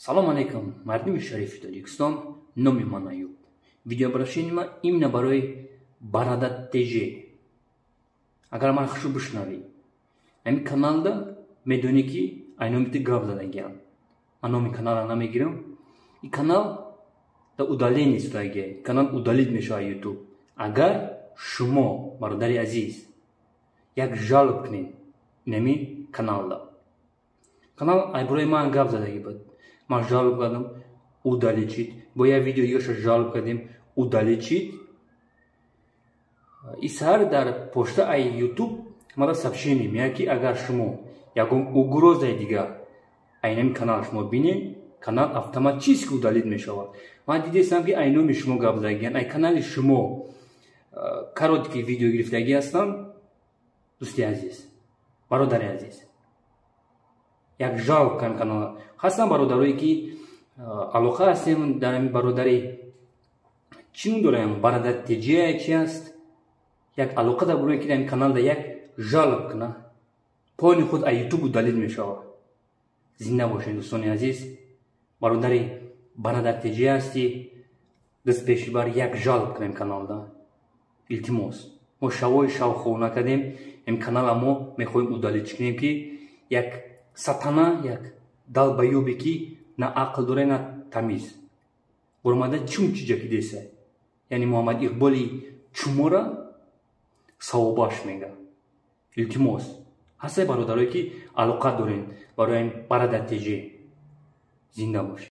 Салом алейкум, мардуми шарифи Тоҷикистон. Номи ман Аюб. Видеообращение ма именно барои Бародар ТЖ. Агар ман хушу бишнавӣ, ҳамин каналда медонӣ, ки айноми ту гап задагиам. Ман номи каналра намегирам. И канал да удаление шудагия, канал удалить мешавад Ютуб, агар шумо, бародари азиз, як жалоб кунед инами каналда. Канал айборои ман гап задагӣ буд, ман жалоб кардам, удалить шид. Бо як видео дигаша жалоб кардем, удалить шид. И саҳар дар почта ай Ютуб мара сообщение меяд, ки агар шумо ягон угрозаи дигар айнами канал шумо бинед, канал автоматически удалить мешавад. Ман дидестам, ки ай номи шумо гап задагиян, ай канали шумо короткий видео гирифтагӣ ҳастам. Дӯсти азиз, бародари азиз, як жалоб кардем канал. Ҳастам бародарое, ки алоқа ҳастем дар ҳамин бародари, чӣ ном дорам, Бародар Теҷия чи аст, як алоқа дар бурем, ки дар ҳамин каналда як жалоб куна, пони худ аз Ютуб удалить мешавад. Зинда бошед, дӯстони азиз. Бародари Бародар Теҷия ҳастӣ, даст пеши бар, як жалоб кунем каналда, илтимос. Мо шавои шав хов накардем. Ин канала мо мехоҳем удалить кунем, ки як сатана, як долбоёбе, ки на ақл дора, на тамиз, буромада чун чиҷа кидеса, яъне Муҳаммад Иқболи чумора савобаш мега. Илтимос, ҳастай бародарое, ки алоқа дорем барои Бародар ТЖ. Зинда бошед.